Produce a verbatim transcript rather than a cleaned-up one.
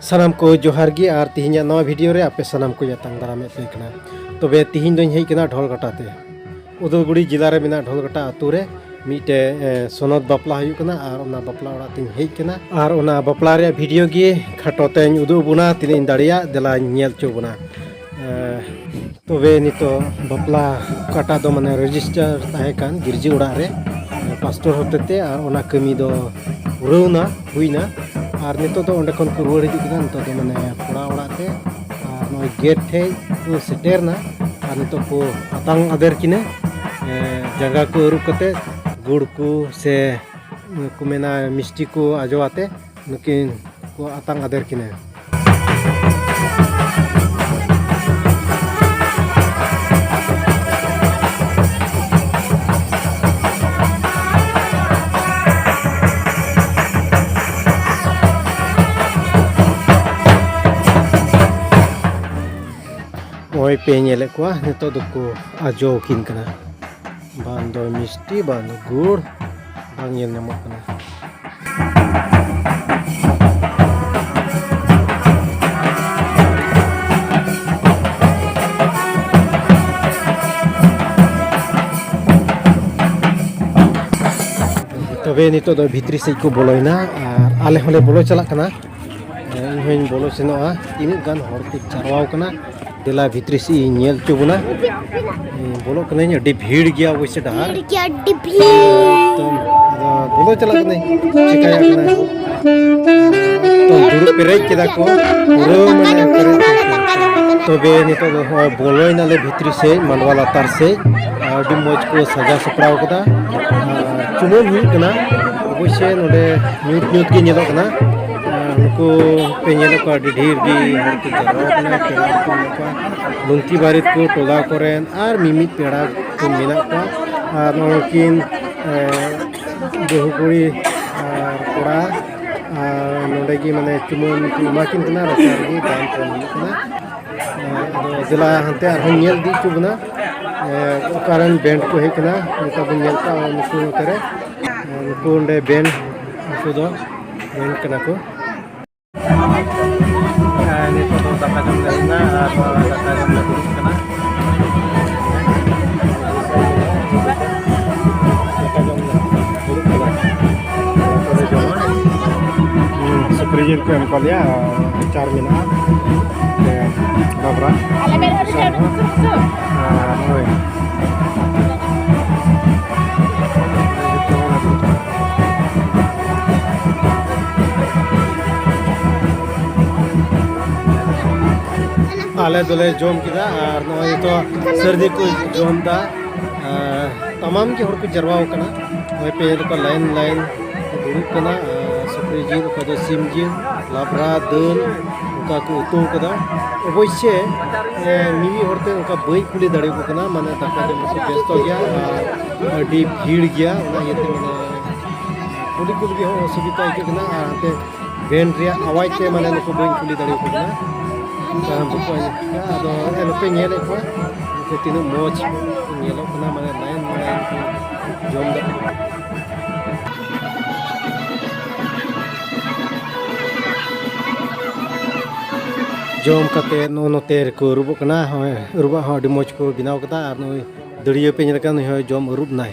ᱥᱟᱱᱟᱢ ᱠᱚ ᱡᱚᱦᱟᱨ ᱜᱮ, ᱟᱨ ᱛᱮᱦᱮᱧᱟᱜ ᱱᱚᱣᱟ ᱵᱷᱤᱰᱤᱭᱳ ᱨᱮ ᱟᱯᱮ ᱥᱟᱱᱟᱢ ᱠᱚᱧ ᱟᱛᱟᱝ ᱫᱟᱨᱟᱢᱮᱫ ᱯᱮ ᱠᱟᱱᱟ᱾ ᱛᱚᱵᱮ ᱛᱮᱦᱮᱧ ᱫᱚᱧ ᱦᱮᱡ ᱠᱟᱱᱟ ᱰᱷᱚᱞᱜᱷᱟᱴᱟ ᱛᱮ᱾ ᱩᱫᱟᱞᱜᱩᱲᱤ ᱡᱮᱞᱟ ᱨᱮ ᱢᱮᱱᱟᱜ ᱰᱷᱚᱞᱜᱷᱟᱴᱟ ᱟᱹᱛᱩ ᱨᱮ ᱢᱤᱫᱴᱮᱡ, ᱮ, ᱥᱚᱱᱚᱛ ᱵᱟᱯᱞᱟ ᱦᱩᱭᱩᱜ ᱠᱟᱱᱟ, ᱟᱨ ᱚᱱᱟ ᱵᱟᱯᱞᱟ ᱚᱲᱟᱜ ᱛᱤᱧ ᱦᱮᱡ ᱠᱟᱱᱟ᱾ ᱟᱨ ᱚᱱᱟ ᱵᱟᱯᱞᱟ ᱨᱮᱭᱟᱜ ᱵᱷᱤᱰᱤᱭᱳ ᱜᱮ ᱠᱷᱟᱴᱚ ᱛᱮᱧ ᱩᱫᱩᱜ ᱟᱵᱚᱱᱟ, ᱛᱤᱱᱟᱹᱜ ᱤᱧ ᱫᱟᱲᱮᱭᱟᱜ, ᱫᱮᱞᱟᱧ ᱧᱮᱞ ᱦᱚᱪᱚ ᱵᱚᱱᱟ᱾ ᱮ, ᱛᱚᱵᱮ ᱱᱤᱛᱚᱜ ᱵᱟᱯᱞᱟ ᱚᱠᱟᱴᱟᱜ ᱫᱚ ᱢᱟᱱᱮ ᱨᱮᱡᱤᱥᱴᱟᱨ ᱛᱟᱦᱮᱸ ᱠᱟᱱ ᱜᱤᱨᱡᱟᱹ ᱚᱲᱟᱜ ᱨᱮ, ᱯᱟᱥᱴᱚᱨ ᱦᱚᱛᱮᱛᱮ, ᱟᱨ ᱚᱱᱟ ᱠᱟᱹᱢᱤ ᱫᱚ ᱯᱩᱨᱟᱹᱣᱱᱟ, ᱦᱩᱭᱱᱟ᱾ ᱟᱨ ᱱᱤᱛᱚᱜ ᱫᱚ ᱚᱸᱰᱮ ᱠᱷᱚᱱ ᱠᱚ ᱨᱩᱣᱟᱹᱲ ᱦᱤᱡᱩᱜ ᱠᱟᱱᱟ, ᱱᱤᱛᱚᱜ ᱫᱚ ᱢᱟᱱᱮ ᱠᱚᱲᱟ ᱚᱲᱟᱜ ᱛᱮ᱾ ᱟᱨ ᱱᱚᱜᱼᱚᱭ ᱜᱮᱴ ᱴᱷᱮᱡ ᱠᱚ ᱥᱮᱴᱮᱨᱱᱟ, ᱟᱨ ᱱᱤᱛᱚᱜ ᱠᱚ ᱟᱛᱟᱝ ᱟᱫᱮᱨ ᱠᱤᱱᱟᱹ, ᱮ, ᱡᱟᱸᱜᱟ ᱠᱚ ᱟᱹᱨᱩᱵ ᱠᱟᱛᱮ ᱜᱩᱲ ᱠᱚ ᱥᱮ ᱠᱚ ᱢᱮᱱᱟ ᱢᱤᱥᱴᱤ ᱠᱚ ᱟᱡᱚ ᱟᱛᱮ ᱱᱩᱠᱤᱱ ᱠᱚ ᱟᱛᱟᱝ ᱟᱫᱮᱨ ᱠᱤᱱᱟᱹ᱾ ᱱᱚᱜᱼᱚᱭ ᱯᱮ ᱧᱮᱞᱮᱫ ᱠᱚᱣᱟ, ᱱᱤᱛᱚᱜ ᱫᱚᱠᱚ ᱟᱡᱚ ᱟᱹᱠᱤᱱ ᱠᱟᱱᱟ᱾ ᱵᱟᱝ ᱫᱚ ᱢᱤᱥᱴᱤ, ᱵᱟᱝ ᱫᱚ ᱜᱩᱲ, ᱵᱟᱝ ᱧᱮᱞ ᱧᱟᱢᱚᱜ ᱠᱟᱱᱟ᱾ ᱛᱚᱵᱮ ᱱᱤᱛᱚᱜ ᱫᱚ ᱵᱷᱤᱛᱨᱤ ᱥᱮᱫ ᱠᱚ ᱵᱚᱞᱚᱭᱮᱱᱟ, ᱟᱨ ᱟᱞᱮ ᱦᱚᱸᱞᱮ ᱵᱚᱞᱚ ᱪᱟᱞᱟᱜ ᱠᱟᱱᱟ᱾ ᱤᱧ ᱦᱚᱸᱧ ᱵᱚᱞᱚ ᱥᱮᱱᱚᱜᱼᱟ᱾ ᱛᱤᱱᱟᱹᱜ ᱜᱟᱱ ᱦᱚᱲ ᱠᱚ ᱡᱟᱨᱣᱟ ᱟᱠᱟᱱᱟ, ᱫᱮᱞᱟ ᱵᱷᱤᱛᱨᱤ ᱥᱮᱫ ᱤᱧ ᱧᱮᱞ ᱦᱚᱪᱚ ᱵᱚᱱᱟ᱾ ᱤᱧ ᱵᱚᱞᱚᱜ ᱠᱟᱹᱱᱟᱹᱧ, ᱟᱹᱰᱤ ᱵᱷᱤᱲ ᱜᱮᱭᱟ ᱚᱵᱚᱥᱥᱳᱭ ᱰᱟᱦᱟᱨ᱾ ᱵᱷᱤᱲ ᱜᱮᱭᱟ, ᱟᱹᱰᱤ ᱵᱷᱤᱲ᱾ ᱮᱠᱫᱚᱢ, ᱟᱫᱚ ᱵᱚᱞᱚ ᱪᱟᱞᱟᱜ ᱠᱟᱹᱱᱟᱹᱧ, ᱪᱤᱠᱟᱹᱭᱟ ᱠᱟᱱᱟ᱾ ᱮᱠᱫᱚᱢ ᱫᱩᱲᱩᱵ ᱯᱮᱨᱮᱡ ᱠᱮᱫᱟ ᱠᱚ, ᱯᱩᱨᱟᱹ ᱢᱟᱱᱮ ᱯᱮᱨᱮᱡ᱾ ᱛᱚᱵᱮ ᱱᱤᱛᱚᱜ ᱫᱚ ᱱᱚᱜᱼᱚᱭ ᱵᱚᱞᱚᱭᱮᱱᱟᱞᱮ ᱵᱷᱤᱛᱨᱤ ᱥᱮᱫ, ᱢᱟᱰᱣᱟ ᱞᱟᱛᱟᱨ ᱥᱮᱫ᱾ ᱟᱹᱰᱤ ᱢᱚᱡᱽ ᱠᱚ ᱥᱟᱡᱟᱣ ᱥᱟᱯᱲᱟᱣ ᱠᱟᱫᱟ᱾ ᱟᱨ ᱪᱩᱢᱟᱹᱱ ᱦᱩᱭᱩᱜ ᱠᱟᱱᱟ, ᱚᱵᱚᱥᱥᱳᱭ ᱱᱚᱰᱮ ᱧᱩᱛ ᱧᱩᱛ ᱜᱮ ᱧᱮᱞᱚᱜ ᱠᱟᱱᱟ᱾ ᱟᱨ ᱱᱩᱠᱩ ᱯᱮ ᱧᱮᱞᱮᱫ ᱠᱚᱣᱟ, ᱟᱹᱰᱤ ᱰᱷᱮᱨ ᱜᱮ ᱦᱚᱲ ᱠᱚ ᱡᱟᱣᱨᱟ ᱠᱟᱱᱟ, ᱯᱮᱲᱟ ᱠᱚ ᱢᱮᱱᱟᱜ ᱠᱚᱣᱟ, ᱞᱩᱝᱛᱤ ᱵᱟᱨᱮᱛ ᱠᱚ, ᱴᱚᱞᱟ ᱠᱚᱨᱮᱱ ᱟᱨ ᱢᱤᱢᱤᱫ ᱯᱮᱲᱟ ᱠᱚ ᱢᱮᱱᱟᱜ ᱠᱚᱣᱟ᱾ ᱟᱨ ᱱᱩᱠᱤᱱ, ᱮ, ᱵᱟᱹᱦᱩ ᱠᱩᱲᱤ ᱟᱨ ᱠᱚᱲᱟ, ᱟᱨ ᱱᱚᱰᱮ ᱜᱮ ᱢᱟᱱᱮ ᱪᱩᱢᱟᱹᱱ ᱠᱚ ᱮᱢᱟ ᱠᱤᱱ ᱠᱟᱱᱟ, ᱨᱟᱪᱟ ᱨᱮᱜᱮ ᱫᱟᱱ ᱠᱚ ᱮᱢᱚᱜ ᱠᱟᱱᱟ᱾ ᱟᱫᱚ ᱫᱮᱞᱟ ᱦᱟᱱᱛᱮ ᱟᱨᱦᱚᱸ ᱧᱮᱞ ᱤᱫᱤ ᱦᱚᱪᱚ ᱵᱚᱱᱟ, ᱮ, ᱚᱠᱟᱨᱮᱱ ᱵᱮᱱᱰ ᱠᱚ ᱦᱮᱡ ᱠᱟᱱᱟ᱾ ᱱᱚᱝᱠᱟ ᱵᱚᱱ ᱧᱮᱞ ᱠᱟᱜᱼᱟ ᱱᱩᱠᱩ ᱱᱚᱛᱮ ᱨᱮ, ᱮ, ᱱᱩᱠᱩ ᱚᱸᱰᱮ ᱵᱮᱱᱰ, ᱱᱩᱠᱩ ᱫᱚ ᱧᱮᱞ ᱠᱟᱱᱟ ᱠᱚ᱾ ᱟᱨ ᱱᱤᱛᱚᱜ ᱫᱚ ᱫᱟᱠᱟ ᱡᱚᱢ ᱞᱮ ᱦᱮᱡ ᱮᱱᱟ ᱟᱨ ᱱᱚᱣᱟ ᱫᱟᱠᱟ ᱡᱚᱢ ᱞᱮ ᱫᱩᱲᱩᱵ ᱠᱟᱱᱟ᱾ ᱫᱟᱠᱟ ᱡᱚᱢ ᱞᱮ ᱫᱩᱲᱩᱵ ᱠᱟᱱᱟ᱾ ᱛᱟᱨᱯᱚᱨᱮ ᱡᱚᱢᱟ᱾ ᱦᱩᱸ, ᱥᱩᱠᱨᱤ ᱡᱤᱞ ᱠᱚ ᱮᱢ ᱠᱟᱜ ᱞᱮᱭᱟ, ᱟᱪᱟᱨ ᱢᱮᱱᱟᱜᱼᱟ᱾ ᱦᱮᱸ, ᱵᱟᱵᱽᱨᱟ᱾ ᱟᱨ ᱱᱚᱜᱼᱚᱭ᱾ ᱟᱞᱮ ᱫᱚᱞᱮ ᱡᱚᱢ ᱠᱮᱫᱟ ᱟᱨ ᱱᱚᱜᱼᱚᱭ ᱱᱤᱛᱚᱜ ᱥᱟᱹᱨᱫᱤ ᱠᱚ ᱡᱚᱢ ᱮᱫᱟ᱾ ᱟᱨ ᱛᱟᱢᱟᱢ ᱜᱮ ᱦᱚᱲ ᱠᱚ ᱡᱟᱨᱣᱟ ᱟᱠᱟᱱᱟ᱾ ᱱᱚᱜᱼᱚᱭ ᱯᱮ ᱧᱮᱞ ᱠᱚᱣᱟ ᱞᱟᱭᱤᱱ ᱞᱟᱭᱤᱱ ᱠᱚ ᱫᱩᱲᱩᱵ ᱠᱟᱱᱟ᱾ ᱟᱨ ᱥᱩᱠᱨᱤ ᱡᱤᱞ, ᱚᱠᱚᱭ ᱫᱚ ᱥᱤᱢ ᱡᱤᱞ, ᱞᱟᱵᱽᱨᱟ, ᱫᱟᱹᱞ, ᱚᱱᱠᱟ ᱠᱚ ᱩᱛᱩ ᱟᱠᱟᱫᱟ᱾ ᱚᱵᱚᱥᱥᱮ, ᱮ, ᱢᱤᱢᱤᱫ ᱦᱚᱲ ᱛᱮ ᱚᱱᱠᱟ ᱵᱟᱹᱧ ᱠᱩᱞᱤ ᱫᱟᱲᱮᱭᱟᱠᱚ ᱠᱟᱱᱟ, ᱢᱟᱱᱮ ᱫᱟᱠᱟ ᱡᱚᱢ ᱨᱮᱠᱚ ᱵᱮᱥᱛᱚ ᱜᱮᱭᱟ ᱟᱨ ᱟᱹᱰᱤ ᱵᱷᱤᱲ ᱜᱮᱭᱟ, ᱚᱱᱟ ᱤᱭᱟᱹᱛᱮ ᱢᱟᱱᱮ ᱠᱩᱞᱤ ᱠᱚ ᱞᱟᱹᱜᱤᱫ ᱦᱚᱸ ᱚᱥᱩᱵᱤᱫᱟ ᱟᱹᱭᱠᱟᱹᱜ ᱠᱟᱱᱟ᱾ ᱟᱨ ᱦᱟᱱᱛᱮ ᱵᱮᱱᱰ ᱨᱮᱭᱟᱜ ᱟᱣᱟᱡᱽ ᱛᱮ ᱢᱟᱱᱮ ᱱᱩᱠᱩ ᱵᱟᱹᱧ ᱠᱩᱞᱤ ᱫᱟᱲᱮᱭᱟᱠᱚ ᱠᱟᱱᱟ᱾ ᱟᱨ ᱵᱟᱠᱚ ᱟᱸᱡᱚᱢ ᱠᱟᱱᱟ᱾ ᱟᱫᱚ ᱱᱚᱛᱮ ᱧᱮᱞᱮᱫ ᱠᱚᱣᱟ, ᱱᱩᱠᱩ ᱛᱤᱱᱟᱹᱜ ᱢᱚᱡᱽ ᱠᱚ ᱧᱮᱞᱚᱜ ᱠᱟᱱᱟ, ᱢᱟᱱᱮ ᱞᱟᱭᱤᱱ ᱞᱟᱭᱤᱱ ᱠᱚ ᱡᱚᱢ ᱫᱟ᱾ ᱡᱚᱢ ᱠᱟᱛᱮ ᱱᱚᱜᱼᱚ ᱱᱚᱛᱮ ᱨᱮᱠᱚ ᱟᱹᱨᱩᱵᱚᱜ ᱠᱟᱱᱟ᱾ ᱦᱚᱸᱜᱼᱚᱭ ᱟᱹᱨᱩᱵᱟᱜ ᱦᱚᱸ ᱟᱹᱰᱤ ᱢᱚᱡᱽ ᱠᱚ ᱵᱮᱱᱟᱣ ᱠᱟᱫᱟ᱾ ᱟᱨ ᱱᱩᱭ ᱫᱟᱹᱲᱭᱟᱹ ᱯᱮ ᱧᱮᱞ ᱠᱟᱱ, ᱱᱩᱭ ᱦᱚᱸ ᱡᱚᱢ ᱟᱹᱨᱩᱵ ᱱᱟᱭ᱾